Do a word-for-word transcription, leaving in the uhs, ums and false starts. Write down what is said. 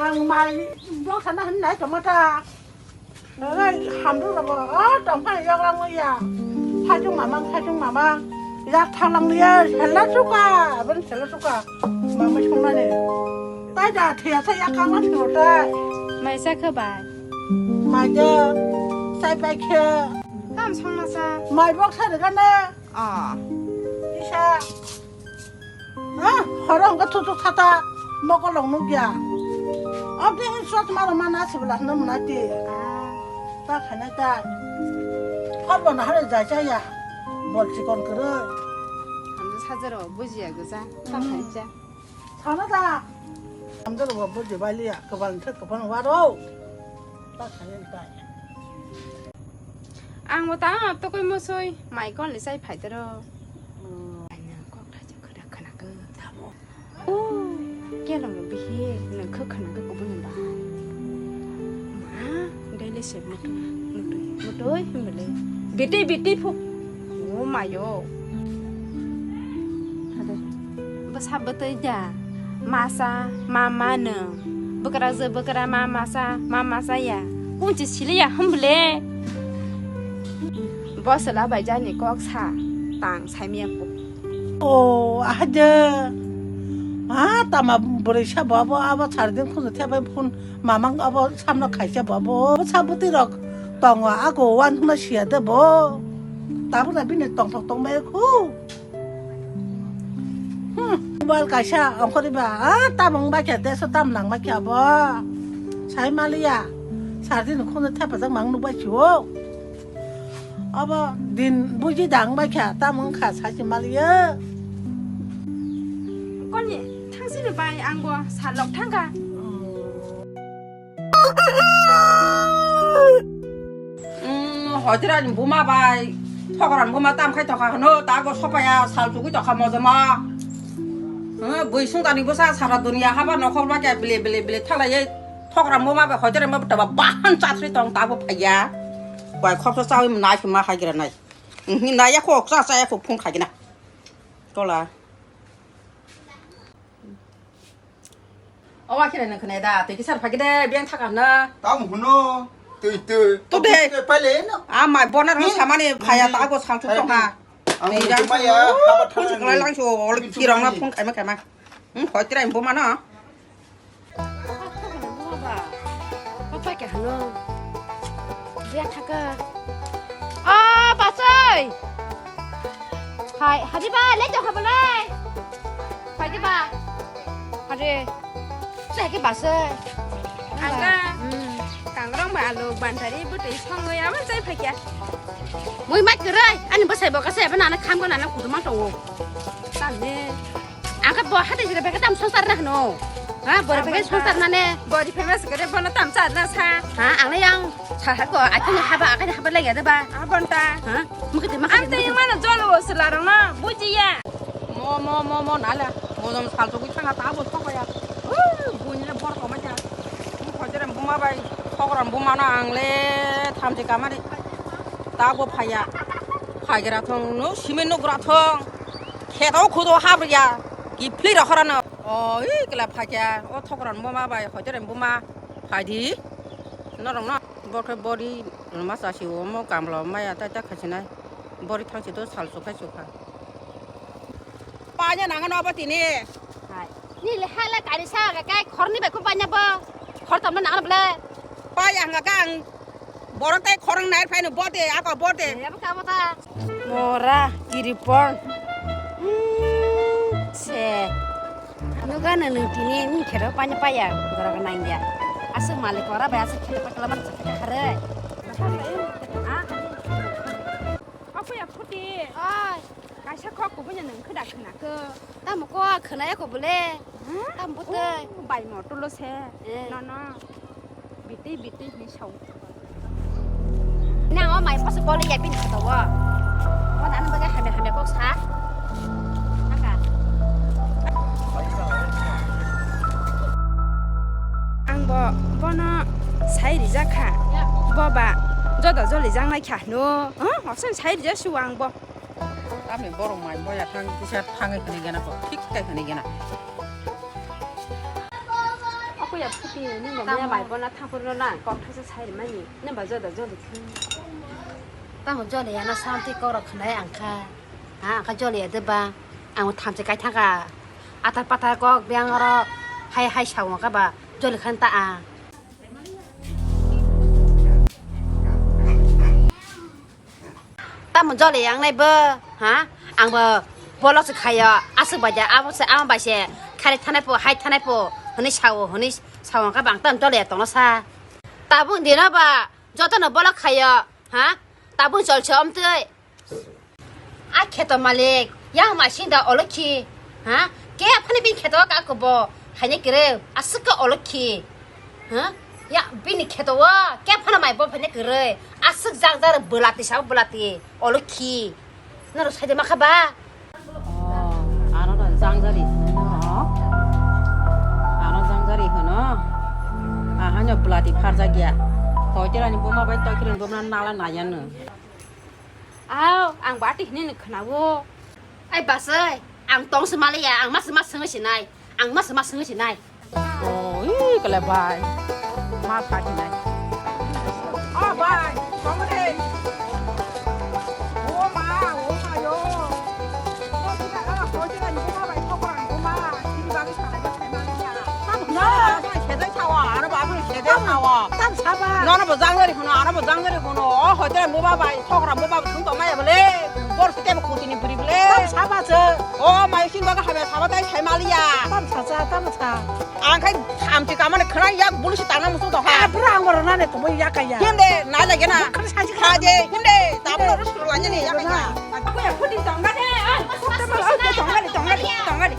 Ang mai bok sana hin nai tongma ta. Nai hamdu rabo, o tongphai yagrang ya. Phajung mamang, phajung mamang. Yak thalang ya, sela suka, abang sela suka. Mama sungmani. Tai da thia sa yak kama thiro tai. Mai sa khe bai. Mai ja, sai bai khe. Kam songma sa. Mai bok sa de gana. Ah. Isa. Ha, horo hwnkhe thuk thuk sata mokolong nukya. Obni hin chosma rok mana sibla hwnwi mwnati. Ah. Ta khainai ta. Hor bo nahare jai chaya. Bol chikon kwrwi. Hamjak sajaro bujiya gwja. Ta Hmm. khainai cha. Sana da. Hamjak bo buji baliya. Kwbal thek kwbal waro. Ta khainai ta. Ang bo tang tokoi mosoi mai kon le chai phai tero. Oh. Ai nang kok thaijak khwda khwna khe. Tamo. Oh, kelong no bihi nang khe khwna khe kubun ba. Ma, dai le se mutu, mutu, mutu oi himbele. Biti, biti phu. Oh, mayo. Ade. Bwsa bwtwi da, masa, mama no. Bwkra je bwkra ma masa, ma masa ya. Kunchi sili ya hum ble. Bo sela bai jani kok sa, tang sai miya ko. O, ahade. Ma tama bwrwi sa bo abo, abo sardin khunju thep bai phun mamang abo samno khaisa bo abo. Sa bwtwi rok tongo, ako wan huna siya de bo. Tabuk na bini tongthok tongmaya khu. Hmm, mobile kaisa ongkhorwi ba, ah, tamung bai khe, deso tam nang bai khe abo. Sai maliya, sardin khunju thepajak mang nuk bai si o. Abo din buji dang bai khe, tamung kha sai si maliya. Koni thangsini bai ang bo salok thangkha. Umm, hotirani buma bai, thokorani buma tam khai tokha hwno, ta go sopaya sal chugui tokha mojama. Umm, bui sungtani bwsa sara dunia haba nokhor ba khe bile bile bile thalaiye, thokorani buma bai hotirani buma taba bahan chathri tong ta bo phaiya. Bai khopsa chawi nai ma hai gira nai. Umm, nai ya khok cha cha ya khok phung khai gina. Tola. Owa khe nang khne da, twi kisar phagi de, biyang thaka na. Tam huno, twi twi. To de. Twi pale no. A mai bona ro samani phaya ta go sang chuk tong ha. Ang twi jang maya, haba thang. Kuchuk lai lang so, ol kirong na phung khai ma khai ma. Hmm, khoi tira imbo ma no. Apa ke hano? Dia thaka. Ah, pasai. Hai, hadi ba, le jok habo lai. Hai di ba. Hadi. Sai ke pasai. Angga. Hmm. Kangrong ba alu bantari butui songoi aman sai phakya. Mui mai kwrwi, ani bwsai bo kasa eba nana khamgo nana kudu mang tongo. Tamne. Angka bo hati jira beka tam songsar na hano. Ha, bori beka songsar na ne. Bori famous gede bono tam char na sa. Ha, ang yang sa ha ko, akhini haba, akhini haba lagi ada ba. Abon ta. Ha, mukti makti. Ante yang mana jolo selarang na, bujiya. Mo, mo, mo, mo, nala. Mo jom sal chugui thanga ta bo thok ya. Uh, buini le bor koma ja. Mu khojere buma bai, thokram buma na ang le thamchi kamari. Ta bo phaya. Phaigra thong, no, simen no gra thong. Kheto khudo habriya, kiphli rokhorano. O, i kla phakya, o thokran buma bai, hoiteren buma, phaidi. Norokno, bo khe bori, rwma chasi omo kamla maya tai ta khaisinai. Bori thangsi do sal sukhai sukha. Panya nangano abo tini. Hai. Nile hala kari sa ga kai khorni bai ko panya bo. Khor tamna nangano bole. Paya hanga kang. Borok tai khorang nair phaino bote, ako bote. Abo ka bota. Mora, kiripon. Hmm, se. Nuga nang tini ni khero pani paya, gora nang ya. Asu malik ora ba asu khero pakla man sa khare. Ah. Apa ya phuti? Ai. Kaisa kok kubunya nang kheda khna ko. Tamo ko khna ya ko bole. Huh? Tam botoi. Oh, bai motor lo se. Eh. No, no. Biti, biti ni sau. Nang o mai poso bole ya bini khato o. O nang baga hamya hamya kok sa. Naka. Ang bo, bono sai rijak kha. Bo ba joda joli jangnai kha no. Huh? Osen sai rijak su ang bo. Tamni borok mai boya thang kisa thangai khani gana ko, thik kai khani gana. Ya phuti nung ba maya bai bona thakur no na kok thasa sai mani nung ba joda jodi khe. Tamo joli ya na santi kok rok khnai ang kha. Ha ang kha joli ya de ba. Ang thamse kai thaka. Atar patar kok biang oro hai hai sawo ka ba joli khan ta a. Tamo jole yang nai bo, ha? Ang bo bolok se khayo, aswk bai ja, abo se, amo bai se, khari thanai po, hai thanai po, hwnwi sao, hwnwi sao, hwnkha bang tam jole ya tongno sa. Tabuk dino ba, jotono bolok khayo, ha? Tabuk jol se omtwi. A kheto malik, yang ma sinda olokhi, ha? Ke phani bin kheto ka ko bo, haine kere, aswk ka olokhi. Ha? Ya, bini kheto o, ke phano mai bo phane kwrwi. Aswk jang jar bwlati sa bwlati. Olokhi. Noro saide makha ba? Oh, ano da jangjari hino. Ano jangjari hino. Ahanya bwlati pharjak ya. Hoitera ni buma bai tokhirin bumna nala nayano. Aw, ang bati hini ni khnawo. Ai basai, ang tong se maliya, ang mas mas sengwi sinai. Ang mas mas sengwi sinai. Oh, ih, kele bai. Ma pha sinai. Oh, bai. Kong de. Oh, ma, oh, ma, yo. Oh, sida, oh, oh, sida, ni ma bai, kok rang, oh, ma. Sini bagi sa, bai, sa, ma, ya. No, abo ni sedai sawa, ano ba abo ni sedai sawa. Tam saba. No, no, bo jangjari hono, ano bo jangjari hono. O hotel mo ba bai, sokra mo ba thung tong maya bole. Bor site mo kuti ni buri bole. Tam saba se. O mai sin ba ga habe saba tai sai maliya. Tam sa sa, tam sa. Ang khai tham ti kamane khna yak bulu si tangna musu to ha. Ah, bura ang boro nane to mo ya kaya. Hinde, na lage na. Khana sa si. Khaje, hinde, tablo ro suru lanya ni ya kaya. Aku ya kuti tongga de. Tongga ni, tongga ni, tongga ni.